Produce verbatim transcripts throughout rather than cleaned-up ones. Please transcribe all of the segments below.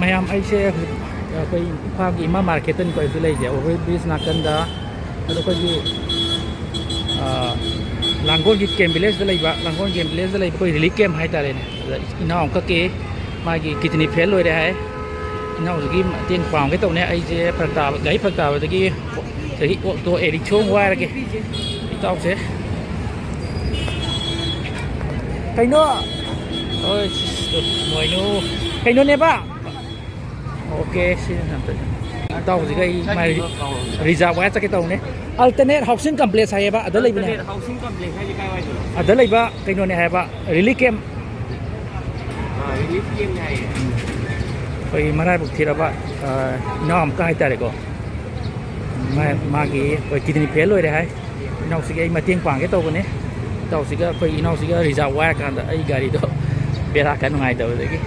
ꯃꯌꯥꯝ, ꯑꯩꯁꯦ ꯍꯧꯖꯤꯛ ꯑꯩꯈꯣꯏ ꯏꯝꯐꯥꯜꯒꯤ ꯏꯃꯥ ꯃꯥꯔꯀꯦꯠꯇꯅꯤꯀꯣ ꯑꯩꯁꯨ ꯂꯩꯔꯤꯁꯦ, ꯑꯣꯚꯔ ꯕ꯭ꯔꯤꯖ ꯅꯥꯀꯟꯗ꯫ ꯑꯗꯣ ꯑꯩꯈꯣꯏꯒꯤ, ꯑ, ꯂꯥꯡꯒꯣꯜꯒꯤ ꯀꯦꯝ ꯚꯤꯂꯦꯖꯇ ꯂꯩꯕ, ꯂꯥꯡꯒꯣꯜ ꯀꯦꯝ ꯚꯤꯂꯦꯖꯇ ꯂꯩꯕ ꯑꯩꯈꯣꯏ ꯔꯤꯂꯤꯐ ꯀꯦꯝ ꯍꯥꯏꯇꯥꯔꯦꯅꯦ꯫ ꯑꯗ ꯏꯅꯥꯎ ꯑꯃꯈꯛꯀꯤ ꯃꯥꯒꯤ ꯀꯤꯗꯅꯤ ꯐꯦꯜ ꯑꯣꯏꯔꯦ ꯍꯥꯏ꯫ ꯏꯅꯥꯎꯁꯤꯒꯤ ꯃꯇꯦꯡ ꯄꯥꯡꯒꯦ ꯇꯧꯅꯦ꯫ ꯑꯩꯁꯦ ꯐꯔꯛ ꯇꯥꯕ, ꯒꯥꯔꯤ ꯐꯔꯛ ꯇꯥꯕꯗꯒꯤ ꯆꯍꯤ ꯑꯣꯛꯇꯣ ꯑꯦꯔꯤꯛꯁꯣ ꯑꯃ ꯋꯥꯏꯔꯒꯦ ꯏꯇꯥꯎꯁꯦ꯫ ꯀꯩꯅꯣ? ꯍꯣꯏ, ꯁꯤꯁ, ꯃꯣꯏꯅꯨ꯫ ꯀꯩꯅꯣꯅꯦꯕ? ꯑꯣꯀꯦ, ꯁꯤ ꯏꯇꯥꯎ ꯍꯧꯖꯤꯛ ꯑꯩ ꯃꯥꯏ ꯔꯤꯖꯥꯕ ꯋꯥꯏꯔ ꯆꯠꯀꯦ ꯇꯧꯕꯅꯦ꯫ ꯑꯜꯇꯔꯅꯦꯠ ꯍꯥꯎꯁꯤꯡ ꯀꯝꯄ꯭ꯂꯦꯛꯁ ꯍꯥꯏꯌꯦꯕ, ꯑꯗ ꯂꯩꯕꯅꯦ꯫ ꯑꯜꯇꯔꯅꯦꯠ ꯍꯥꯎꯁꯤꯡ ꯀꯝꯄ꯭ꯂꯦꯛꯁ ꯍꯥꯏꯁꯦ ꯀꯥꯏ ꯋꯥꯏꯗꯅꯣ? ꯑꯗ ꯂꯩꯕ ꯀꯩꯅꯣꯅꯦ ꯍꯥꯏꯕ, ꯔꯤꯂꯤꯐ ꯀꯦꯝ꯫ ꯑꯥ, ꯔꯤꯂꯤꯐ ꯀꯦꯝꯅꯦ ꯍꯥꯏꯌꯦ꯫ ꯑꯩꯈꯣꯏ ꯃꯔꯥꯏꯕꯛ ꯊꯤꯔꯕ, ꯑ, ꯏꯅꯥꯎ ꯑꯃꯀ ꯍꯥꯏꯇꯥꯔꯦꯀꯣ꯫ ꯃꯥ-, ꯃꯥꯒꯤ ꯑꯩꯈꯣꯏ ꯀꯤꯗꯅꯤ ꯐꯦꯜ ꯑꯣꯏꯔꯦ ꯍꯥꯏ꯫ ꯏꯅꯥꯎꯁꯤꯒꯤ ꯑꯩ ꯃꯇꯦꯡ ꯄꯥꯡꯒꯦ ꯇꯧꯕꯅꯦ꯫ ꯏꯇꯥꯎꯁꯤꯒ ꯑꯩꯈꯣꯏ ꯏꯅꯥꯎꯁꯤꯒ ꯔꯤꯖꯥꯕ ꯋꯥꯏꯔꯀꯥꯟꯗ ꯑꯩ ꯒꯥꯔꯤꯗꯣ ꯕꯦꯔꯥ ꯈꯔ ꯅꯨꯡꯉꯥꯏꯇꯕꯗꯒꯤ꯫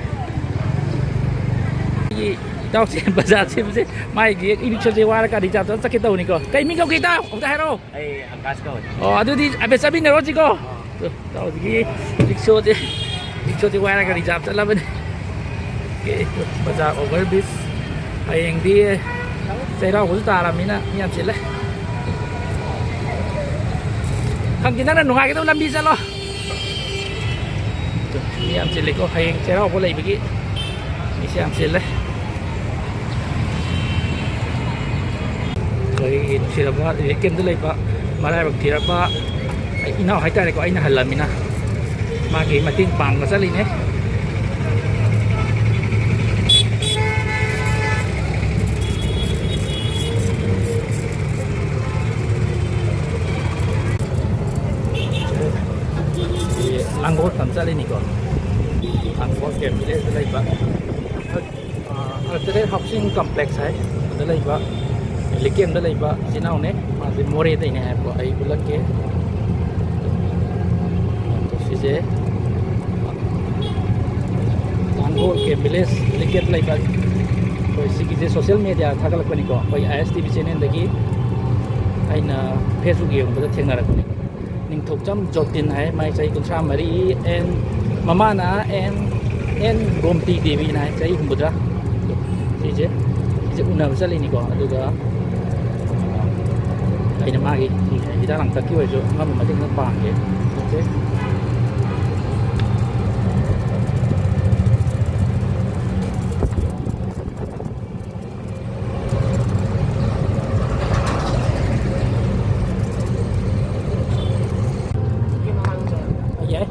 ꯑꯩꯒꯤ ꯏꯇꯥꯎꯁꯦ ꯕꯖꯥꯔ ꯁꯦꯝꯕꯁꯦ ꯃꯥꯒꯤ ꯏꯔꯤꯛꯁꯣꯁꯦ ꯋꯥꯏꯔꯀꯥꯟꯗ ꯔꯤꯖꯥꯕ ꯆꯠꯀꯦ ꯇꯧꯕꯅꯤꯀꯣ꯫ ꯀꯩ ꯃꯤꯡ ꯀꯧꯒꯦ ꯏꯇꯥꯎ? ꯑꯝꯇ ꯍꯥꯏꯔꯛꯑꯣ꯫ ꯑꯩ ꯑꯀꯥꯁ ꯀꯧꯋꯦ꯫ ꯑꯣ, ꯑꯗꯨꯗꯤ ꯍꯥꯏꯐꯦꯠ ꯆꯠꯃꯤꯟꯅꯔꯣꯁꯤꯀꯣ꯫ ꯑꯣ꯫ ꯇꯧꯕꯒꯤ ꯔꯤꯛꯁꯣꯁꯦ, ꯔꯤꯛꯁꯣꯁꯦ ꯋꯥꯏꯔꯒ ꯔꯤꯖꯥꯕ ꯆꯠꯂꯕꯅꯤ꯫ ꯑꯣꯀꯦ, ꯕꯖꯥꯔ ꯑꯣꯚꯔ ꯕ꯭ꯔꯤꯖ꯫ ꯍꯌꯦꯡꯗꯤ ꯆꯩꯔꯥꯎꯕꯁꯨ ꯇꯥꯔꯕꯅꯤꯅ ꯃꯤ ꯌꯥꯝ ꯆꯤꯜꯂꯦ꯫ ꯈꯪꯗꯦ, ꯅꯪꯅ ꯅꯨꯡꯉꯥꯏꯒꯗꯕ ꯂꯝꯕꯤ ꯆꯠꯂꯣ꯫ ꯃꯤ ꯌꯥꯝ ꯆꯤꯜꯂꯤꯀꯣ, ꯍꯌꯦꯡ ꯆꯩꯔꯥꯎꯕ ꯂꯩꯕꯒꯤ ꯃꯤꯁꯦ ꯌꯥꯝ ꯆꯤꯜꯂꯦ꯫ ꯑꯩꯈꯣꯏꯒꯤ ꯅꯨꯡꯁꯤꯔꯕ ꯔꯤꯂꯤꯐ ꯀꯦꯝꯗ ꯂꯩꯕ ꯃꯔꯥꯏꯕꯛ ꯊꯤꯔꯕ ꯑꯩ ꯏꯅꯥꯎ ꯍꯥꯏꯇꯥꯔꯦꯀꯣ, ꯑꯩꯅ ꯍꯜꯂꯃꯤꯅ ꯃꯥꯒꯤ ꯃꯇꯦꯡ ꯄꯥꯡꯕ ꯆꯠꯂꯤꯅꯦ꯫ ꯂꯥꯡꯒꯣꯜ ꯐꯝ ꯆꯠꯂꯤꯅꯤꯀꯣ, ꯂꯥꯡꯒꯣꯜ ꯀꯦꯝ ꯚꯤꯂꯦꯖꯇ ꯂꯩꯕ꯫ ꯑꯜꯇꯔꯅꯦꯠ ꯍꯥꯎꯁꯤꯡ ꯀꯝꯄ꯭ꯂꯦꯛꯁ ꯍꯥꯏ, ꯑꯗꯨꯗ ꯂꯩꯕ, ꯂꯤꯀꯦꯝꯗ ꯂꯩꯕ ꯏꯆꯤꯟ ꯏꯅꯥꯎꯅꯦ꯫ ꯃꯥꯁꯦ ꯃꯣꯔꯦꯗꯩꯅꯦ ꯍꯥꯏꯕꯀꯣ, ꯑꯩ ꯎꯠꯂꯛꯀꯦ꯫ ꯑꯗꯣ ꯁꯤꯁꯦ ꯂꯥꯡꯒꯣꯜ ꯀꯦꯝ ꯚꯤꯂꯦꯖ, ꯂꯤꯀꯦꯝꯗ ꯂꯩꯕ꯫ ꯑꯩꯈꯣꯏ ꯁꯤꯒꯤꯁꯦ ꯁꯣꯁꯤꯌꯦꯜ ꯃꯦꯗꯤꯌꯥ ꯊꯥꯒꯠꯂꯛꯄꯅꯤꯀꯣ, ꯑꯩꯈꯣꯏ ꯑꯥꯏ ꯑꯦꯁ ꯇꯤ ꯚꯤ ꯆꯦꯅꯦꯜꯗꯒꯤ ꯑꯩꯅ ꯐꯦꯁꯕꯨꯛ ꯌꯦꯡꯕꯗ ꯊꯦꯡꯅꯔꯛꯄꯅꯤ꯫ ꯅꯤꯡꯊꯧꯖꯝ ꯖꯣꯇꯤꯟ ꯍꯥꯏ, ꯃꯥꯏ ꯆꯍꯤ ꯀꯨꯟꯊ꯭ꯔꯥ ꯃꯔꯤ, ꯑꯦꯟ ꯃꯃꯥꯅ ꯑꯦꯟ, ꯑꯦꯟ ꯒꯣꯝꯇꯤ ꯗꯦꯕꯤꯅ ꯍꯥꯏ, ꯆꯍꯤ ꯍꯨꯝꯐꯨꯇꯔꯥ꯫ ꯁꯤꯁꯦ, ꯁꯤꯁꯦ ꯎꯅꯕ ꯆꯠꯂꯤꯅꯤꯀꯣ꯫ ꯑꯗꯨꯒ ꯑꯩꯅ ꯃꯥꯒꯤ ꯍꯤꯗꯥꯛ ꯂꯥꯡꯊꯛꯀꯤ ꯑꯣꯏꯔꯁꯨ ꯑꯉꯝꯕ ꯃꯇꯦꯡ ꯈꯔ ꯄꯥꯡꯒꯦ꯫ ꯑꯣꯀꯦ꯫ ꯌꯥꯏ꯫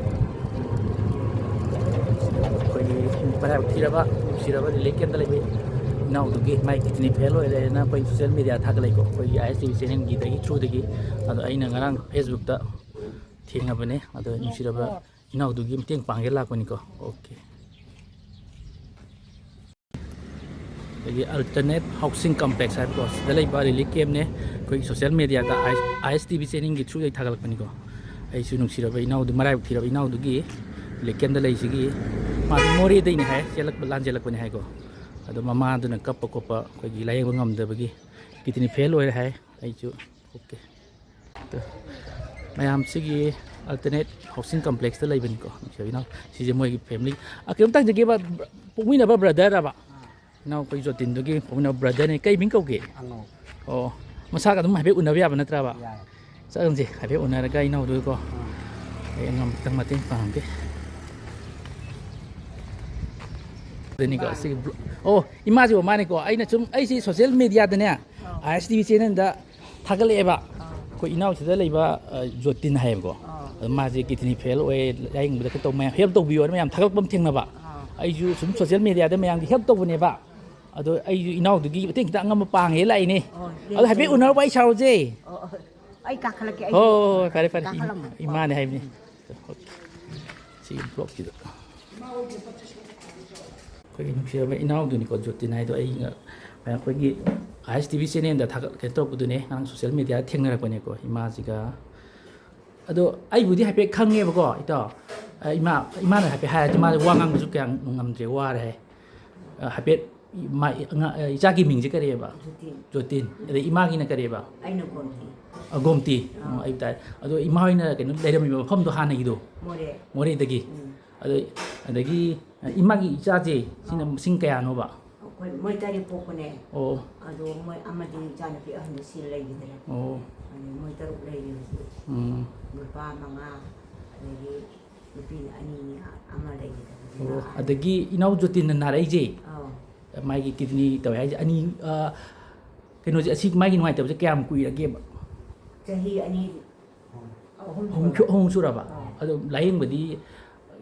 ꯑꯩꯈꯣꯏꯒꯤ ꯃꯔꯥꯏꯕꯛ ꯊꯤꯔꯕ, ꯅꯨꯡꯁꯤꯔꯕ ꯔꯤꯂꯤꯐ ꯀꯦꯝꯞꯇ ꯂꯩꯕ ꯏꯅꯥꯎꯗꯨꯒꯤ ꯃꯥꯏ ꯀꯤꯗꯅꯤ ꯐꯦꯜ ꯑꯣꯏꯔꯦꯅ ꯑꯩꯈꯣꯏ ꯁꯣꯁꯦꯜ ꯃꯦꯗꯤꯌꯥ ꯊꯥꯒꯠꯂꯛꯏꯀꯣ, ꯑꯩꯈꯣꯏꯒꯤ ꯑꯥꯏ ꯑꯦꯁ ꯇꯤ ꯚꯤ ꯆꯦꯅꯦꯜꯒꯤꯗꯒꯤ ꯊ꯭ꯔꯨꯗꯒꯤ꯫ ꯑꯗꯣ ꯑꯩꯅ ꯉꯔꯥꯡ ꯐꯦꯁꯕꯨꯛꯇ ꯊꯦꯡꯅꯕꯅꯦ꯫ ꯑꯗꯣ ꯅꯨꯡꯁꯤꯔꯕ ꯏꯅꯥꯎꯗꯨꯒꯤ ꯃꯇꯦꯡ ꯄꯥꯡꯒꯦ ꯂꯥꯛꯄꯅꯤꯀꯣ꯫ ꯑꯣꯀꯦ꯫ ꯑꯗꯒꯤ ꯑꯜꯇꯔꯅꯦꯠ ꯍꯥꯎꯁꯤꯡ ꯀꯝꯄ꯭ꯂꯦꯛꯁ ꯍꯥꯏꯕꯀꯣ, ꯁꯤꯗ ꯂꯩꯕ ꯔꯤꯂꯤꯐ ꯀꯦꯝꯞꯅꯦ꯫ ꯑꯩꯈꯣꯏꯒꯤ ꯁꯣꯁꯦꯜ ꯃꯦꯗꯤꯌꯥꯗ ꯑꯥꯏ ꯑꯦꯁ ꯇꯤ ꯚꯤ ꯆꯦꯅꯦꯜꯒꯤ ꯊ꯭ꯔꯨꯗꯒꯤ ꯊꯥꯒꯠꯂꯛꯄꯅꯤꯀꯣ꯫ ꯑꯩꯁꯨ ꯅꯨꯡꯁꯤꯔꯕ ꯏꯅꯥꯎꯗꯨ, ꯃꯔꯥꯏꯕꯛ ꯊꯤꯔꯕ ꯏꯅꯥꯎꯗꯨꯒꯤ ꯔꯤꯂꯤꯐ ꯀꯦꯝꯞꯇ ꯂꯩꯁꯤꯒꯤ, ꯃꯥꯗꯤ ꯃꯣꯔꯦꯗꯩꯅꯦ ꯍꯥꯏ, ꯆꯦꯜꯂꯛꯄ, ꯂꯥꯟ ꯆꯦꯜꯂꯛꯄꯅꯦ ꯍꯥꯏꯀꯣ꯫ ꯑꯗꯣ ꯃꯃꯥꯗꯨꯅ ꯀꯞꯄ ꯈꯣꯠꯄ, ꯑꯩꯈꯣꯏꯒꯤ ꯂꯥꯏꯌꯦꯡꯕ ꯉꯝꯗꯕꯒꯤ ꯀꯤꯗꯅꯤ ꯐꯦꯜ ꯑꯣꯏꯔꯦ ꯍꯥꯏ꯫ ꯑꯩꯁꯨ ꯑꯣꯀꯦ꯫ ꯑꯗꯣ ꯃꯌꯥꯝꯁꯤꯒꯤ ꯑꯜꯇꯔꯅꯦꯠ ꯍꯥꯎꯁꯤꯡ ꯀꯝꯄ꯭ꯂꯦꯛꯁꯇ ꯂꯩꯕꯅꯤꯀꯣ꯫ ꯅꯨꯡꯁꯤꯕ ꯏꯅꯥꯎ, ꯁꯤꯁꯦ ꯃꯣꯏꯒꯤ ꯐꯦꯃꯤꯂꯤ꯫ ꯑ, ꯀꯩꯅꯣꯝꯇ ꯍꯪꯖꯒꯦꯕ, ꯕ꯭ꯔ-, ꯄꯣꯛꯃꯤꯟꯅꯕ ꯕ꯭ꯔꯗꯔꯕ? ꯏꯅꯥꯎ ꯑꯩꯈꯣꯏ ꯖꯣꯇꯤꯟꯗꯨꯒꯤ ꯄꯣꯛꯃꯤꯟꯅꯕ ꯕ꯭ꯔꯗꯔꯅꯦ꯫ ꯀꯩ ꯃꯤꯡ ꯀꯧꯒꯦ? ꯑꯉꯧ꯫ ꯑꯣ, ꯃꯁꯥꯒ ꯑꯗꯨꯝ ꯍꯥꯏꯐꯦꯠ ꯎꯅꯕ ꯌꯥꯕ ꯅꯠꯇ꯭ꯔꯕ? ꯌꯥꯏ꯫ ꯆꯠꯂꯁꯦ, ꯍꯥꯏꯐꯦꯠ ꯎꯅꯔꯒ ꯏꯅꯥꯎꯗꯨꯒꯤꯀꯣ꯫ ꯑꯥ꯫ ꯑꯩ ꯑꯉꯝꯕ ꯈꯤꯇꯪ ꯃꯇꯦꯡ ꯄꯥꯡꯉꯝꯒꯦ꯫ ꯑꯗꯨꯅꯤꯀꯣ, ꯁꯤꯒꯤ ꯕ꯭ꯂꯣ-, ꯑꯣ, ꯏꯃꯥꯁꯤꯕꯨ ꯃꯥꯅꯤꯀꯣ꯫ ꯑꯩꯅ ꯁꯨꯝ, ꯑꯩꯁꯤ ꯁꯣꯁꯦꯜ ꯃꯦꯗꯤꯌꯥꯗꯅꯦ, ꯑꯥ꯫ ꯑꯥꯏ ꯑꯦꯁ ꯇꯤ ꯚꯤ ꯆꯦꯅꯦꯜꯗ ꯊꯥꯒꯠꯂꯛꯑꯦꯕ꯫ ꯑꯥ꯫ ꯑꯩꯈꯣꯏ ꯏꯅꯥꯎꯁꯤꯗ ꯂꯩꯕ, ꯑ, ꯖꯣꯇꯤꯟ ꯍꯥꯏꯌꯦꯕꯀꯣ꯫ ꯑꯥ꯫ ꯑꯗꯣ ꯃꯥꯁꯦ ꯀꯤꯗꯅꯤ ꯐꯦꯜ ꯑꯣꯏ, ꯂꯥꯏꯌꯦꯡꯕꯗ ꯀꯩ ꯇꯧ, ꯃꯌꯥꯝ ꯍꯦꯜꯞ ꯇꯧꯕꯤꯌꯣꯅ ꯃꯌꯥꯝ ꯊꯥꯒꯠꯂꯛꯄ ꯑꯃ ꯊꯦꯡꯅꯕ꯫ ꯑꯥ꯫ ꯑꯩꯁꯨ ꯁꯨꯝ ꯁꯣꯁꯦꯜ ꯃꯦꯗꯤꯌꯥꯗ ꯃꯌꯥꯝꯒꯤ ꯍꯦꯜꯞ ꯇꯧꯕꯅꯦꯕ꯫ ꯑꯗꯣ ꯑꯩꯁꯨ ꯏꯅꯥꯎꯗꯨꯒꯤ ꯃꯇꯦꯡ ꯈꯤꯇꯪ ꯑꯉꯝꯕ ꯄꯥꯡꯉꯦ ꯂꯥꯛꯏꯅꯦ꯫ ꯑꯣ, ꯑꯗꯣ ꯍꯥꯏꯐꯦꯠ ꯌꯦꯡꯁꯦ꯫ ꯎꯅꯔ ꯋꯥꯔꯤ ꯁꯥꯔꯨꯁꯦ꯫ ꯑꯣ, ꯑꯣ, ꯑꯩ ꯀꯥꯈꯠꯂꯛꯀꯦ, ꯑꯩ ꯍꯣꯏ, ꯍꯣꯏ, ꯍꯣꯏ, ꯐꯔꯦ, ꯐꯔꯦ꯫ ꯀꯥꯈꯠꯂꯝꯃꯣ꯫ ꯏꯃꯥꯅꯦ ꯍꯥꯏꯕꯅꯤ꯫ ꯁꯤꯒꯤ ꯕ꯭ꯂꯣꯛꯁꯤꯗ꯫ ꯑꯩꯈꯣꯏꯒꯤ ꯅꯨꯡꯁꯤꯔꯕ ꯏꯅꯥꯎꯗꯨꯅꯤꯀꯣ, ꯖꯣꯇꯤꯟ ꯍꯥꯏꯗꯣ꯫ ꯑꯩ ꯉ-, ꯑꯩꯈꯣꯏꯒꯤ ꯑꯥꯏ ꯑꯦꯁ ꯇꯤ ꯚꯤ ꯆꯦꯅꯦꯜꯗ ꯊꯥꯒꯠ-, ꯀꯩꯅꯣ ꯇꯧꯔꯛꯄꯗꯨꯅꯦ, ꯉꯔꯥꯡ ꯁꯣꯁꯦꯜ ꯃꯦꯗꯤꯌꯥꯗ ꯊꯦꯡꯅꯔꯛꯄꯅꯦꯀꯣ, ꯏꯃꯥꯁꯤꯒ꯫ ꯑꯗꯣ ꯑꯩꯕꯨꯗꯤ ꯍꯥꯏꯐꯦꯠ ꯈꯪꯉꯦꯕꯀꯣ, ꯏꯇꯥꯎ꯫ ꯑ, ꯏꯃꯥ, ꯏꯃꯥꯅ ꯍꯥꯏꯐꯦꯠ ꯍꯥꯏꯔꯗꯤ, ꯃꯥꯁꯦ ꯋꯥ ꯉꯥꯡꯕꯁꯨ ꯀꯌꯥ ꯉꯝꯗ꯭ꯔꯦ, ꯋꯥꯔꯦ ꯍꯥꯏ꯫ ꯑ, ꯍꯥꯏꯐꯦꯠ ꯏꯃꯥ, ꯑꯉꯥꯡ, ꯏꯆꯥꯒꯤ ꯃꯤꯡꯁꯦ ꯀꯔꯤꯑꯕ? ꯖꯣꯇꯤꯟ꯫ ꯖꯣꯇꯤꯟ꯫ ꯑꯗꯩ ꯏꯃꯥꯒꯤꯅ ꯀꯔꯤꯑꯕ? ꯑꯩꯅ ꯒꯣꯝꯇꯤ꯫ ꯑ, ꯒꯣꯝꯇꯤ꯫ ꯑꯥ꯫ ꯑꯣ, ꯑꯩ ꯇꯥꯏ꯫ ꯑꯗꯣ ꯏꯃꯥ ꯍꯣꯏꯅ ꯀꯩꯅꯣ ꯂꯩꯔꯝꯃꯤꯕ ꯃꯐꯝꯗꯣ ꯍꯥꯟꯅꯒꯤꯗꯣ? ꯃꯣꯔꯦ꯫ ꯃꯣꯔꯦꯗꯒꯤ꯫ ꯎꯝ꯫ ꯑꯗꯣ, ꯑꯗꯒꯤ, ꯑ, ꯏꯃꯥꯒꯤ ꯏꯆꯥꯁꯦ, ꯁꯤꯅ ꯑꯥ꯫ ꯃꯁꯤꯡ ꯀꯌꯥꯅꯣꯕ? ꯑꯍꯨꯝ꯫ ꯃꯣꯏ ꯃꯣꯏ ꯇꯔꯦꯠ ꯄꯣꯛꯄꯅꯦ꯫ ꯑꯣ꯫ ꯑꯗꯣ ꯃꯣꯏ ꯑꯃꯗꯤ ꯏꯆꯥꯅꯨꯄꯤ ꯑꯍꯟꯗꯣ ꯁꯤ ꯂꯩꯈꯤꯗ꯭ꯔꯦ꯫ ꯑꯣ꯫ ꯑꯗꯩ ꯃꯣꯏ ꯇꯔꯨꯛ ꯂꯩꯔꯤ ꯍꯧꯖꯤꯛ꯫ ꯎꯝ꯫ ꯅꯨꯄꯥ ꯃꯉꯥ, ꯑꯗꯒꯤ ꯅꯨꯄꯤ ꯑꯅꯤꯅꯤ, ꯑꯃ ꯂꯩꯈꯤꯗꯕꯗꯨꯅ꯫ ꯑꯣ꯫ ꯑꯗꯒꯤ ꯏꯅꯥꯎ ꯖꯣꯇꯤꯟꯅ ꯅꯥꯔꯛꯏꯁꯦ, ꯑꯧ꯫ ꯃꯥꯒꯤ ꯀꯤꯗꯅꯤ ꯇꯧꯋꯦ ꯍꯥꯏꯁꯦ, ꯑꯅꯤ, ꯑ, ꯀꯩꯅꯣꯁꯦ, ꯑꯁꯤ ꯃꯥꯒꯤ ꯅꯨꯡꯉꯥꯏꯇꯕꯁꯦ ꯀꯌꯥꯝ ꯀꯨꯏꯔꯒꯦꯕ? ꯆꯍꯤ ꯑꯅꯤ, ꯑꯍꯨꯝ ꯑꯍꯨꯝ ꯁꯨꯔꯕ꯫ ꯑꯍꯨꯝ ꯁꯨꯔꯕ? ꯑꯥ꯫ ꯑꯗꯣ ꯂꯥꯏꯌꯦꯡꯕꯗꯤ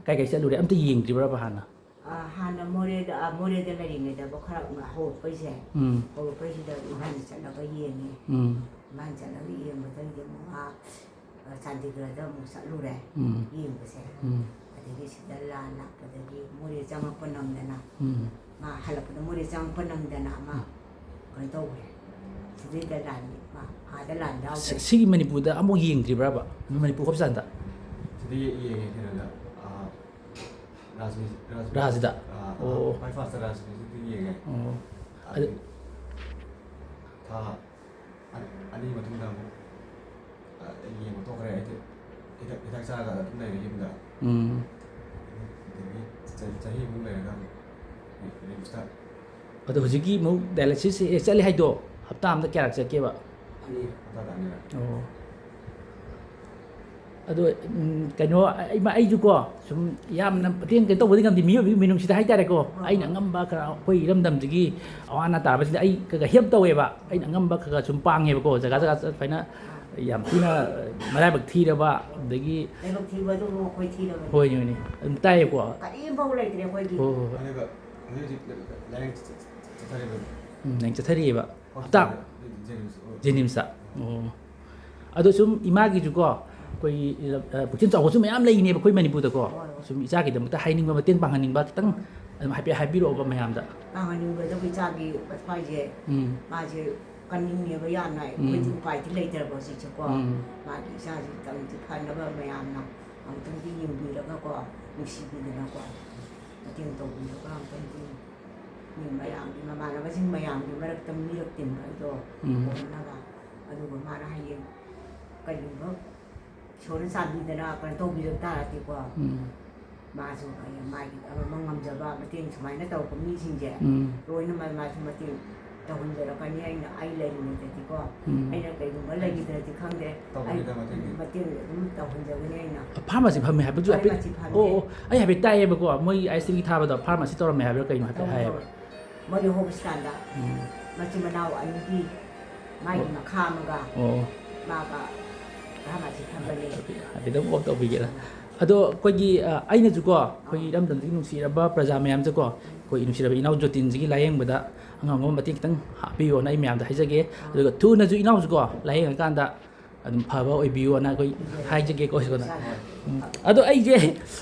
ꯀꯥꯏ ꯀꯥꯏ ꯆꯠꯂꯨꯔꯦ? ꯑꯝꯇ ꯌꯦꯡꯗ꯭ꯔꯤꯕ꯭ꯔꯕ ꯍꯥꯟꯅ? ꯑ, ꯍꯥꯟꯅ ꯃꯣꯔꯦꯗ, ꯑ, ꯃꯣꯔꯦꯗ ꯂꯩꯔꯤꯉꯩꯗꯕꯨ ꯈꯔ ꯍꯧꯔꯛꯄꯩꯁꯦ, ꯎꯝ꯫ ꯍꯧꯔꯛꯄꯩꯁꯤꯗ ꯏꯝꯐꯥꯜ ꯆꯠꯂꯒ ꯌꯦꯡꯉꯦ꯫ ꯎꯝ꯫ ꯏꯝꯐꯥꯜ ꯆꯠꯂꯒ ꯌꯦꯡꯕꯗꯒꯤꯗꯤ ꯑꯃꯨꯛ ꯑꯥ, ꯑ, ꯆꯥꯟꯗꯤꯒꯔꯗ ꯑꯃꯨꯛ ꯆꯠꯂꯨꯔꯦ ꯎꯝ꯫ ꯌꯦꯡꯕꯁꯦ꯫ ꯎꯝ꯫ ꯑꯗꯒꯤ ꯁꯤꯗ ꯂꯥꯟ ꯂꯥꯛꯄꯗꯒꯤ ꯃꯣꯔꯦ ꯆꯪꯉꯛꯄ ꯅꯪꯗꯅ, ꯎꯝ꯫ ꯃꯥ ꯍꯜꯂꯛꯄꯗ ꯃꯣꯔꯦ ꯆꯪꯉꯛꯄ ꯅꯪꯗꯅ ꯑꯃ ꯀꯩꯅꯣ ꯇꯧꯈ꯭ꯔꯦ꯫ ꯁꯤꯗꯩꯗ ꯂꯥꯟ, ꯃꯥ ꯑꯥꯗ ꯂꯥꯟ ꯌꯥꯎꯈ꯭ꯔꯦ꯫ ꯁꯤ-, ꯁꯤꯒꯤ ꯃꯅꯤꯄꯨꯔꯗ ꯑꯃꯨꯛ ꯌꯦꯡꯗ꯭ꯔꯤꯕ꯭ꯔꯕ? ꯃꯅꯤꯄꯨꯔ ꯍꯣꯁꯄꯤꯇꯥꯜꯗ? ꯁꯤꯗ ꯌꯦꯡꯉꯦ ꯀꯩꯅꯣꯗ, ꯑꯥ, ꯔꯥꯖ ꯃꯤ-, ꯔꯥꯖ-, ꯔꯥꯖꯗ? ꯑꯥ, ꯑꯣ꯫ ꯈ꯭ꯋꯥꯏ ꯐꯥꯔꯁꯇ ꯔꯥꯖ ꯃꯤꯁꯤꯗ ꯌꯦꯡꯉꯦ꯫ ꯑꯣ꯫ ꯑꯗꯨ ꯊꯥ ꯑ-, ꯑꯅꯤ ꯃꯇꯨꯡꯗ ꯑꯃꯨꯛ, ꯑ, ꯌꯦꯡꯕ ꯇꯣꯛꯈ꯭ꯔꯦ꯫ ꯑꯩꯗꯤ ꯍꯤꯗꯥꯛ, ꯍꯤꯗꯥꯛ ꯆꯥꯔꯒ ꯑꯗꯨꯝ ꯂꯩꯔꯦ ꯌꯨꯝꯗ꯫ ꯎꯝ꯫ ꯑꯗꯒꯤ ꯆꯍꯤ, ꯆꯍꯤꯃꯨꯛ ꯂꯩꯔꯒ ꯑꯃꯨꯛ ꯔꯤꯝꯁꯇ꯫ ꯑꯗꯣ ꯍꯧꯖꯤꯛꯀꯤ ꯑꯃꯨꯛ dialysis ꯆꯠꯂꯤ ꯍꯥꯏꯗꯣ ꯍꯞꯇꯥ ꯑꯃꯗ ꯀꯌꯥꯔꯛ ꯆꯠꯀꯦꯕ? ꯑꯅꯤ꯫ ꯍꯞꯇꯥꯗ ꯑꯅꯤꯔꯛ꯫ ꯑꯣ꯫ ꯑꯗꯣ, ꯎꯝ, ꯀꯩꯅꯣ, ꯑꯩ-, ꯑꯩꯁꯨꯀꯣ, ꯁꯨꯝ ꯌꯥꯝꯅ ꯃꯇꯦꯡ ꯀꯩꯅꯣ ꯇꯧꯕꯗꯤ ꯉꯝꯗꯦ, ꯃꯤꯑꯣꯏꯕꯒꯤ ꯃꯤꯅꯨꯡꯁꯤꯗ ꯍꯥꯏꯇꯥꯔꯦꯀꯣ꯫ ꯑꯩꯅ ꯑꯉꯝꯕ ꯈꯔ ꯑꯩꯈꯣꯏ ꯏꯔꯝꯗꯝꯁꯤꯒꯤ ꯑꯋꯥ ꯑꯅꯥ ꯇꯥꯕꯁꯤꯡꯗ ꯑꯩ ꯈꯔ ꯈꯔ help ꯇꯧꯋꯦꯕ꯫ ꯑꯩꯅ ꯑꯉꯝꯕ ꯈꯔ ꯈꯔ ꯁꯨꯝ ꯄꯥꯡꯉꯦꯕꯀꯣ, ꯖꯒꯥ ꯖꯒꯥ ꯆꯠ-, ꯁꯨꯃꯥꯏꯅ ꯌꯥꯝ ꯊꯤꯅ ꯃꯔꯥꯏꯕꯛ ꯊꯤꯔꯕ, ꯑꯗꯒꯤ ꯂꯥꯏꯕꯛ ꯊꯤꯕ ꯑꯗꯨꯕꯨ ꯑꯩꯈꯣꯏ ꯊꯤꯔꯕꯅꯤ꯫ ꯍꯣꯏꯅꯦ, ꯍꯣꯏꯅꯦ, ꯑꯗꯨꯝ ꯇꯥꯏꯌꯦꯀꯣ꯫ ꯀꯔꯤꯝꯐꯥꯎ ꯂꯩꯇ꯭ꯔꯦ ꯑꯩꯈꯣꯏꯒꯤ꯫ ꯍꯣꯏ, ꯍꯣꯏ, ꯍꯣꯏ꯫ ꯑꯗꯨꯒ ꯍꯧꯖꯤꯛ ꯍꯧꯖꯤꯛ ꯂꯥꯏꯌꯦꯡ ꯆꯠ-, ꯆꯠ-, ꯆꯠꯊꯔꯤꯕꯅꯤ꯫ ꯎꯝ, ꯅꯪ ꯆꯠꯊꯔꯤꯑꯕ꯫ ꯍꯞꯇꯥ? ꯖꯦꯅꯤꯝꯁ, ꯍꯣꯏ꯫ ꯖꯦꯅꯤꯝꯁꯇ꯫ ꯑꯣ꯫ ꯑꯗꯣ ꯁꯨꯝ ꯏꯃꯥꯒꯤꯁꯨꯀꯣ, ꯑꯩꯈꯣꯏꯒꯤ, ꯑ, ꯄꯨꯛꯆꯦꯜ ꯆꯥꯎꯕꯁꯨ ꯃꯌꯥꯝ ꯂꯩꯅꯦꯕ ꯑꯩꯈꯣꯏ ꯃꯅꯤꯄꯨꯔꯗꯀꯣ꯫ ꯍꯣꯏ, ꯍꯣꯏ꯫ ꯁꯨꯝ ꯏꯆꯥꯒꯤꯗꯃꯛꯇ ꯍꯥꯏꯅꯤꯡꯕ, ꯃꯇꯦꯡ ꯄꯥꯡꯍꯟꯅꯤꯡꯕ ꯈꯤꯇꯪ ꯑꯗꯨꯝ ꯍꯥꯏꯐꯦꯠ ꯍꯥꯏꯕꯤꯔꯛꯑꯣꯕ ꯃꯌꯥꯝꯗ꯫ ꯄꯥꯡꯍꯟꯅꯤꯡꯕꯗꯕꯨ ꯏꯆꯥꯒꯤ ꯃꯊ꯭ꯋꯥꯏꯁꯦ, ꯎꯝ꯫ ꯃꯥꯁꯦ ꯀꯟꯅꯤꯡꯉꯦꯕ ꯌꯥꯝꯅ꯫ ꯎꯝ꯫ ꯑꯩꯈꯣꯏꯁꯨ ꯎꯄꯥꯏꯗꯤ ꯂꯩꯇ꯭ꯔꯕ ꯍꯧꯖꯤꯛꯁꯦꯀꯣ꯫ ꯎꯝ꯫ ꯃꯥꯒꯤ ꯏꯆꯥꯁꯤ ꯇꯝꯁꯤ ꯐꯅꯕ ꯃꯌꯥꯝꯅ ꯑꯃꯨꯛꯇꯪꯗꯤ ꯌꯦꯡꯕꯤꯔꯒꯀꯣ, ꯅꯨꯡꯁꯤꯕꯤꯗꯅꯀꯣ, ꯃꯇꯦꯡ ꯇꯧꯕꯤꯔꯒ ꯑꯃꯨꯛꯇꯪꯗꯤ ꯃꯤ ꯃꯌꯥꯝꯒꯤ, ꯃꯃꯥꯟꯅꯕꯁꯤꯡ ꯃꯌꯥꯝꯒꯤ ꯃꯔꯛꯇ ꯃꯤꯔꯛ ꯇꯤꯟꯕ ꯍꯥꯏꯗꯣ ꯎꯝ꯫ ꯑꯣꯏꯅꯕ꯫ ꯑꯗꯨꯒ ꯃꯥꯅ ꯍꯌꯦꯡ ꯀꯔꯤꯒꯨꯝꯕ ꯏꯁꯣꯔꯅ ꯆꯥꯟꯕꯤꯗꯅ ꯀꯩꯅꯣ ꯇꯧꯕꯤꯔꯛ ꯇꯥꯔꯗꯤꯀꯣ, ꯎꯝ꯫ ꯃꯥꯁꯨ ꯃꯥꯒꯤ ꯑꯃ ꯉꯝꯖꯕ ꯃꯇꯦꯡ ꯁꯨꯃꯥꯏꯅ ꯇꯧꯔꯛꯄ ꯃꯤꯁꯤꯡꯁꯦ ꯎꯝ꯫ ꯂꯣꯏꯅꯃꯛ ꯃꯥꯁꯨ ꯃꯇꯦꯡ ꯇꯧꯍꯟꯖꯔꯛꯀꯅꯤ꯫ ꯑꯩꯅ ꯑꯩ ꯂꯩꯔꯤꯉꯩꯗꯗꯤꯀꯣ ꯎꯝ꯫ ꯑꯩꯅ ꯀꯩꯒꯨꯝꯕ ꯂꯩꯈꯤꯗ꯭ꯔꯗꯤ ꯈꯪꯗꯦ꯫ ꯑꯩ ꯇꯧꯒꯅꯤꯗ ꯃꯇꯦꯡꯗꯤ꯫ ꯃꯇꯦꯡ ꯑꯗꯨꯝ ꯇꯧꯍꯟꯖꯒꯅꯤ ꯑꯩꯅ꯫ ꯐꯥꯔꯃꯥꯁꯤ ꯐꯝꯃꯦ ꯍꯥꯏꯕꯁꯨ ꯍꯥꯏꯐꯦꯠ ꯐꯥꯔꯃꯥꯁꯤ ꯐꯝꯃꯦ꯫ ꯑꯣ ꯑꯣ ꯑꯩ ꯍꯥꯏꯐꯦꯠ ꯇꯥꯏꯌꯦꯕꯀꯣ, ꯃꯣꯏ ꯑꯥꯏ ꯑꯦꯁ ꯇꯤꯒꯤ ꯊꯥꯕꯗꯣ ꯐꯥꯔꯃꯥꯁꯤ ꯇꯧꯔꯝꯃꯦ ꯍꯥꯏꯕ꯭ꯔꯥ ꯀꯩꯅꯣ ꯍꯥꯏꯐꯦꯠ ꯇꯧꯋꯦ, ꯍꯥꯏꯌꯦꯕ꯫ ꯇꯧꯋꯦ꯫ ꯃꯣꯏꯗꯤ ꯍꯣꯁꯄꯤꯇꯥꯜꯗ ꯎꯝ꯫ ꯃꯆꯤꯟ ꯃꯅꯥꯎ ꯑꯅꯤꯒꯤ ꯃꯥꯒꯤ ꯑꯣ꯫ ꯃꯈꯥ ꯑꯃꯒ ꯑꯣ ꯃꯥꯒ ꯐꯥꯔꯃꯥꯁꯤ ꯐꯝꯕꯅꯦ꯫ ꯍꯥꯏꯐꯦꯠ ꯑꯃꯨꯛ ꯑꯣꯐ ꯇꯧꯕꯤꯒꯦꯔꯥ? ꯑꯗꯣ ꯑꯩꯈꯣꯏꯒꯤ ꯑ, ꯑꯩꯅꯁꯨꯀꯣ ꯑꯩꯈꯣꯏꯒꯤ ꯏꯔꯝꯗꯝꯁꯤꯒꯤ ꯅꯨꯡꯁꯤꯔꯕ ꯄ꯭ꯔꯖꯥ ꯃꯌꯥꯝꯁꯦꯀꯣ, ꯑꯩꯈꯣꯏ ꯅꯨꯡꯁꯤꯔꯕ ꯏꯅꯥꯎ ꯖꯣꯇꯤꯟꯁꯤꯒꯤ ꯂꯥꯏꯌꯦꯡꯕꯗ ꯑꯉꯝ ꯑꯉꯝꯕ ꯃꯇꯦꯡ ꯈꯤꯇꯪ ꯍꯥꯞꯄꯤꯌꯣꯅ ꯑꯩ ꯃꯌꯥꯝꯗ ꯍꯥꯏꯖꯒꯦ꯫ ꯑꯗꯨꯒ ꯊꯨꯅꯁꯨ ꯏꯅꯥꯎꯁꯨꯀꯣ ꯂꯥꯏꯌꯦꯡꯉꯀꯥꯟꯗ ꯑꯗꯨꯝ ꯐꯕ ꯑꯣꯏꯕꯤꯌꯣꯅ ꯑꯩꯈꯣꯏ ꯍꯥꯏꯖꯒꯦꯀꯣ꯫ ꯁꯤꯗ ꯎꯝ꯫ ꯑꯗꯣ ꯑꯩꯁꯦ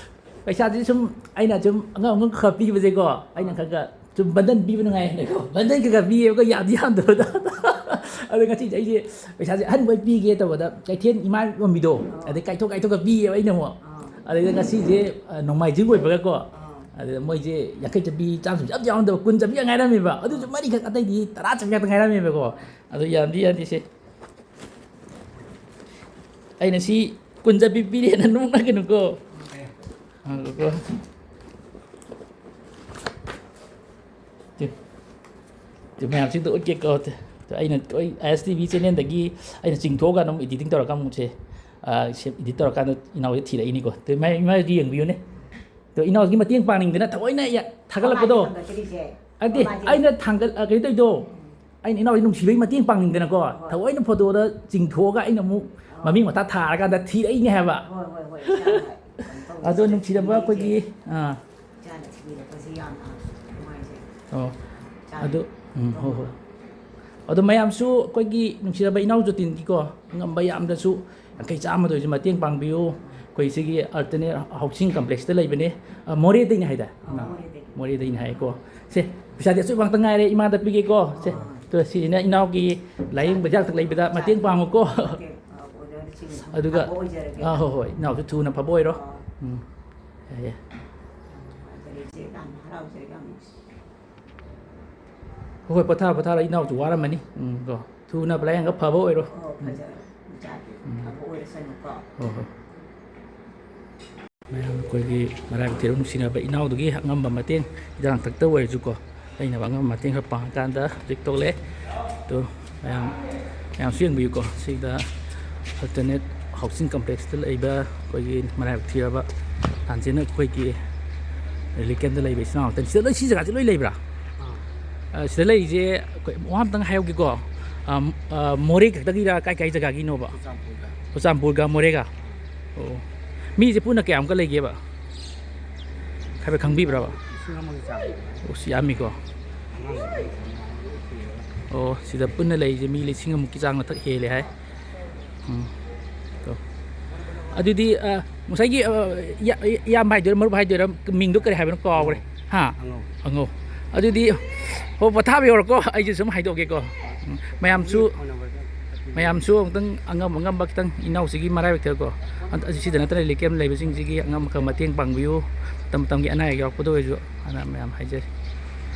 ꯄꯩꯁꯥꯁꯦ ꯁꯨꯝ ꯑꯩꯅ ꯁꯨꯝ ꯑꯉꯝ ꯑꯉꯝ ꯈꯔ ꯄꯤꯕꯁꯦꯀꯣ, ꯑꯩꯅ ꯈꯔ ꯈꯔ ꯁꯨꯝ ꯕꯟꯗꯟ ꯄꯤꯕ ꯅꯨꯡꯉꯥꯏꯅꯀꯣ, ꯕꯟꯗꯟ ꯈꯔ ꯈꯔ ꯄꯤꯌꯦꯕꯀꯣ, ꯌꯥꯝꯗꯤ ꯌꯥꯝꯗꯕꯗ꯫ ꯑꯗꯣ ꯉꯁꯤꯁꯦ ꯑꯩꯁꯦ ꯄꯩꯁꯥꯁꯦ ꯑꯍꯟꯕ ꯑꯣꯏ ꯄꯤꯒꯦ ꯇꯧꯕꯗ ꯀꯩꯊꯦꯜ ꯏꯃꯥ ꯌꯣꯟꯕꯤꯗꯣ, ꯑꯗꯩ ꯀꯥꯏꯊꯣꯛ ꯀꯥꯏꯊꯣꯛꯑꯒ ꯄꯤꯌꯦꯕ ꯑꯩꯅ ꯑꯃꯨꯛ꯫ ꯑꯗꯩꯗ ꯉꯁꯤꯁꯦ ꯑ, ꯅꯣꯡꯃꯥꯏꯖꯤꯡ ꯑꯣꯏꯕꯒꯀꯣ, ꯑꯗꯨꯗ ꯃꯣꯏꯁꯦ ꯌꯥꯡꯈꯩ ꯆꯠꯄꯤ, ꯆꯥꯝꯃ ꯆꯠꯄꯤ ꯑꯝꯇ ꯌꯥꯎꯔꯝꯗꯕ, ꯀꯨꯟ ꯆꯠꯄꯤ ꯉꯥꯛ ꯉꯥꯏꯔꯝꯃꯦꯕ꯫ ꯑꯗꯨꯁꯨ ꯃꯔꯤꯈꯛ, ꯑꯇꯩꯗꯤ ꯇꯔꯥ ꯆꯠꯄꯤ ꯉꯥꯛꯇ ꯉꯥꯏꯔꯝꯃꯦꯕꯀꯣ꯫ ꯑꯗꯣ ꯌꯥꯝꯗꯤ ꯌꯥꯝꯗꯤ ꯁꯦ꯫ ꯑꯩꯅ ꯁꯤ ꯀꯨꯟ ꯆꯠꯄꯤ ꯄꯤꯔꯦꯅ ꯅꯣꯛꯅꯒꯅꯨꯀꯣ꯫ ꯉꯥꯏꯈꯣꯀꯣ꯫ ꯇꯨ꯫ ꯇꯨ ꯃꯌꯥꯝꯁꯤꯡꯗꯣ ꯎꯠꯀꯦꯀꯣ꯫ ꯇꯨ꯫ ꯇꯨ ꯑꯩꯅ, ꯑꯩ ꯑꯥꯏ ꯑꯦꯁ ꯇꯤ ꯚꯤ ꯆꯦꯅꯦꯜꯗꯒꯤ ꯑꯩꯅ ꯆꯤꯡꯊꯣꯛꯑꯒ ꯑꯗꯨꯝ ꯏꯗꯤꯇꯤꯡ ꯇꯧꯔꯀꯥꯟꯗꯁꯦ, ꯑ, ꯁꯦ, ꯏꯗꯤꯠ ꯇꯧꯔꯀꯥꯟꯗ ꯏꯅꯥꯎꯁꯦ ꯊꯤꯔꯛꯏꯅꯤꯀꯣ꯫ ꯇꯨ ꯃꯥꯏ, ꯃꯥꯏꯁꯨ ꯌꯦꯡꯕꯤꯌꯨꯅꯦ꯫ ꯇꯨ ꯏꯅꯥꯎꯒꯤ ꯃꯇꯦꯡ ꯄꯥꯡꯅꯤꯡꯗꯅ ꯊꯑꯣꯏꯅ ꯌꯥ-, ꯊꯥꯒꯠꯂꯛꯄꯗꯣ꯫ ꯃꯃꯥꯏꯗ ꯊꯥꯡꯒꯠꯆꯔꯤꯁꯦ꯫ ꯅꯠꯇꯦ, ꯃꯃꯥꯏꯁꯦ꯫ ꯑꯩꯅ ꯊꯥꯡꯒꯠ-, ꯑ, ꯀꯩꯅꯣ ꯇꯧꯔꯤꯗꯣ, ꯑꯩꯅ ꯏꯅꯥꯎꯁꯦ ꯅꯨꯡꯁꯤꯕꯒꯤ ꯃꯇꯦꯡ ꯄꯥꯡꯅꯤꯡꯗꯅꯀꯣ, ꯍꯣꯏ꯫ ꯊꯑꯣꯏꯅ ꯐꯣꯇꯣꯗ ꯆꯤꯡꯊꯣꯛꯑꯒ ꯑꯩꯅ ꯑꯃꯨꯛ ꯃꯃꯤꯡ ꯃꯊꯥ ꯊꯥꯔꯀꯥꯟꯗ ꯊꯤꯔꯛꯏꯅꯦ ꯍꯥꯏꯕ꯫ ꯍꯣꯏ, ꯍꯣꯏ, ꯍꯣꯏ, ꯏꯆꯥꯅ ꯀꯩꯅꯣ ꯇꯧꯕꯁꯦ, ꯑꯗꯣ ꯅꯨꯡꯁꯤꯔꯕ ꯊꯤꯔꯛꯏꯁꯦ꯫ ꯑꯩꯈꯣꯏꯒꯤ, ꯑꯥ, ꯏꯆꯥꯅ ꯊꯤꯕꯤꯔꯛꯄꯁꯦ ꯌꯥꯝꯅ ꯅꯨꯡꯉꯥꯏꯖꯩ꯫ ꯑꯣ, ꯏꯆꯥꯅ ꯑꯗꯨ, ꯎꯝ, ꯍꯣꯏ, ꯍꯣꯏ꯫ ꯑꯗꯣ ꯃꯌꯥꯝꯁꯨ ꯑꯩꯈꯣꯏꯒꯤ ꯅꯨꯡꯁꯤꯔꯕ ꯏꯅꯥꯎ ꯖꯣꯇꯤꯟꯒꯤꯀꯣ, ꯉꯝꯕ ꯌꯥꯝꯗ꯭ꯔꯁꯨ ꯌꯥꯡꯈꯩ ꯆꯥꯝꯃꯗ ꯑꯣꯏꯔꯁꯨ ꯃꯇꯦꯡ ꯄꯥꯡꯕꯤꯌꯨ꯫ ꯑꯩꯈꯣꯏ ꯁꯤꯒꯤ Alternate Housing Complex ꯇ ꯂꯩꯕꯅꯦ꯫ ꯑ, ꯃꯣꯔꯦꯗꯩꯅ ꯍꯥꯏꯗꯥꯏ? ꯑꯥ, ꯃꯣꯔꯦꯗꯩꯅ꯫ ꯃꯣꯔꯦꯗꯩꯅ ꯍꯥꯏꯀꯣ꯫ ꯁꯦ, ꯄꯩꯁꯥꯗꯤ ꯑꯆꯣꯏꯕ ꯉꯥꯛꯇ ꯉꯥꯏꯔꯦ, ꯏꯃꯥꯗ ꯄꯤꯒꯦꯀꯣ꯫ ꯁꯦ, ꯑꯥ꯫ ꯇꯨ, ꯁꯤꯁꯤꯅ ꯏꯅꯥꯎꯒꯤ ꯂꯥꯏꯌꯦꯡꯕ ꯍꯤꯗꯥꯛꯇ ꯂꯩꯕꯗ ꯃꯇꯦꯡ ꯄꯥꯡꯉꯨꯀꯣ꯫ ꯃꯇꯦꯡ, ꯑꯥ, ꯑꯣꯏꯖꯔꯒꯦ, ꯁꯤꯡ ꯑꯗꯨꯒ, ꯑꯐꯕ ꯑꯣꯏꯖꯔꯒꯦ꯫ ꯑꯥ, ꯍꯣꯏ, ꯍꯣꯏ, ꯏꯅꯥꯎꯁꯨ ꯊꯨꯅ ꯐꯕ ꯑꯣꯏꯔꯣ꯫ ꯑꯥ꯫ ꯎꯝ꯫ ꯌꯥꯏ, ꯌꯥꯏ꯫ ꯅꯨꯡꯉꯥꯏꯖꯔꯦ, ꯏꯆꯦ, ꯌꯥꯝ ꯍꯔꯥꯎꯖꯔꯦ, ꯌꯥꯝ ꯅꯨꯡꯁꯤ꯫ ꯍꯣꯏ, ꯍꯣꯏ, ꯄꯣꯊꯥꯔꯣ, ꯄꯣꯊꯥꯔꯣ, ꯏꯅꯥꯎꯁꯨ ꯋꯥꯔꯝꯃꯅꯤ꯫ ꯎꯝ, ꯀꯣ꯫ ꯊꯨꯅ ꯂꯥꯏꯌꯦꯡꯉꯒ ꯐꯕ ꯑꯣꯏꯔꯣ꯫ ꯑꯣ, ꯐꯖꯔꯦ, ꯏꯆꯥꯒꯤ ꯎꯝ꯫ ꯐꯕ ꯑꯣꯏꯔꯁꯅꯨꯀꯣ꯫ ꯍꯣꯏ, ꯍꯣꯏ꯫ ꯃꯌꯥꯝ ꯑꯩꯈꯣꯏꯒꯤ ꯃꯔꯥꯏꯕꯛ ꯊꯤꯔꯕ ꯅꯨꯡꯁꯤꯅꯕ ꯏꯅꯥꯎꯗꯨꯒꯤ ꯑꯉꯝꯕ ꯃꯇꯦꯡ, ꯍꯤꯗꯥꯛ ꯂꯥꯡꯊꯛꯇ ꯑꯣꯏꯔꯁꯨꯀꯣ, ꯂꯩꯅꯕ ꯑꯉꯝꯕ ꯃꯇꯦꯡ ꯈꯔ ꯄꯥꯡꯉꯀꯥꯟꯗ ꯍꯧꯖꯤꯛ ꯊꯣꯛꯂꯛꯑꯦ꯫ ꯑꯗꯣ ꯃꯌꯥꯝ, ꯃꯌꯥꯝꯁꯨ ꯌꯦꯡꯕꯤꯌꯨꯀꯣ꯫ ꯁꯤꯗ Alternate Housing Complexꯇ ꯂꯩꯕ ꯑꯩꯈꯣꯏꯒꯤ ꯃꯔꯥꯏꯕꯛ ꯊꯤꯔꯕ ꯇꯥꯟꯁꯤꯅ ꯑꯩꯈꯣꯏꯒꯤ relief campꯇ ꯂꯩꯕ ꯏꯆꯤꯟ ꯏꯅꯥꯎ ꯉꯥꯛꯇꯅꯤ꯫ ꯁꯤꯗ ꯂꯣꯏ, ꯁꯤ ꯖꯒꯥꯁꯤ ꯂꯣꯏ ꯂꯩꯕ꯭ꯔꯥ? ꯑꯥ꯫ ꯑ, ꯁꯤꯗ ꯂꯩꯔꯤꯁꯦ ꯑꯩꯈꯣꯏ ꯋꯥ ꯑꯝꯇꯪ ꯍꯥꯏꯍꯧꯒꯦꯀꯣ꯫ ꯑ, ꯑ, ꯃꯣꯔꯦ ꯈꯛꯇꯒꯤꯔꯥ, ꯀꯥꯏ ꯀꯥꯏ ꯖꯒꯥꯒꯤꯅꯣꯕ? ꯆꯨꯔꯆꯥꯟꯄꯨꯔꯒ꯫ ꯆꯨꯔꯆꯥꯟꯄꯨꯔꯒ ꯃꯣꯔꯦꯒ? ꯑꯣ꯫ ꯃꯤꯁꯦ ꯄꯨꯟꯅ ꯀꯌꯥꯃꯨꯛꯀ ꯂꯩꯒꯦꯕ? ꯍꯥꯏꯐꯦꯠ ꯈꯪꯕꯤꯕ꯭ꯔꯕ? ꯂꯤꯁꯤꯡ ꯑꯃꯒꯤ ꯆꯥꯡ꯫ ꯑꯣ, ꯁꯤ ꯌꯥꯝꯃꯤꯀꯣ꯫ ꯑꯉꯥꯡꯁꯤꯡ ꯁꯨꯔꯒ꯫ ꯑꯣ, ꯁꯤꯗ ꯄꯨꯟꯅ ꯂꯩꯔꯤꯁꯦ ꯃꯤ ꯂꯤꯁꯤꯡ ꯑꯃꯨꯛꯀꯤ ꯆꯥꯡ ꯃꯊꯛ ꯍꯦꯜꯂꯦ ꯍꯥꯏ꯫ ꯎꯝ꯫ ꯇꯣ꯫ ꯑꯗꯨꯗꯤ, ꯑ, ꯉꯁꯥꯏꯒꯤ, ꯑ, ꯏꯌꯥ-, ꯏꯌꯥꯝꯕ ꯍꯥꯏꯗꯣꯏꯔꯥ, ꯃꯔꯨꯞ ꯍꯥꯏꯗꯣꯏꯔꯥ, ꯃꯤꯡꯗꯣ ꯀꯔꯤ ꯍꯥꯏꯕꯅꯣ? ꯀꯥꯎꯒ꯭ꯔꯦ꯫ ꯍꯥ? ꯑꯉꯧ꯫ ꯑꯉꯧ꯫ ꯑꯗꯨꯗꯤ, ꯍꯣ, ꯄꯣꯊꯥꯕ ꯌꯧꯔꯣꯀꯣ꯫ ꯑꯩꯁꯨ ꯁꯨꯝ ꯍꯥꯏꯗꯣꯛꯑꯒꯦꯀꯣ꯫ ꯎꯝ꯫ ꯃꯌꯥꯝꯁꯨ, ꯐꯣꯟ ꯅꯝꯕꯔꯗ ꯃꯌꯥꯝꯁꯨ ꯑꯃꯨꯛꯇꯪ ꯑꯉꯝ ꯑꯉꯝꯕ ꯈꯤꯇꯪ ꯏꯅꯥꯎꯁꯤꯒꯤ ꯃꯔꯥꯏꯕꯛꯇꯀꯣ꯫ ꯑꯗꯨ, ꯁꯤꯗ ꯅꯠꯇꯅ relief camp ꯂꯩꯕꯁꯤꯡꯁꯤꯒꯤ ꯑꯉꯝꯕ ꯈꯔ ꯃꯇꯦꯡ ꯄꯥꯡꯕꯤꯌꯨ꯫ ꯃꯇꯝ ꯃꯇꯝꯒꯤ ꯑꯅꯥ ꯑꯌꯦꯛ ꯌꯥꯎꯔꯛꯄꯗ ꯑꯣꯏꯔꯁꯨ, ꯑꯅ ꯃꯌꯥꯝ ꯍꯥꯏꯖꯔꯤ꯫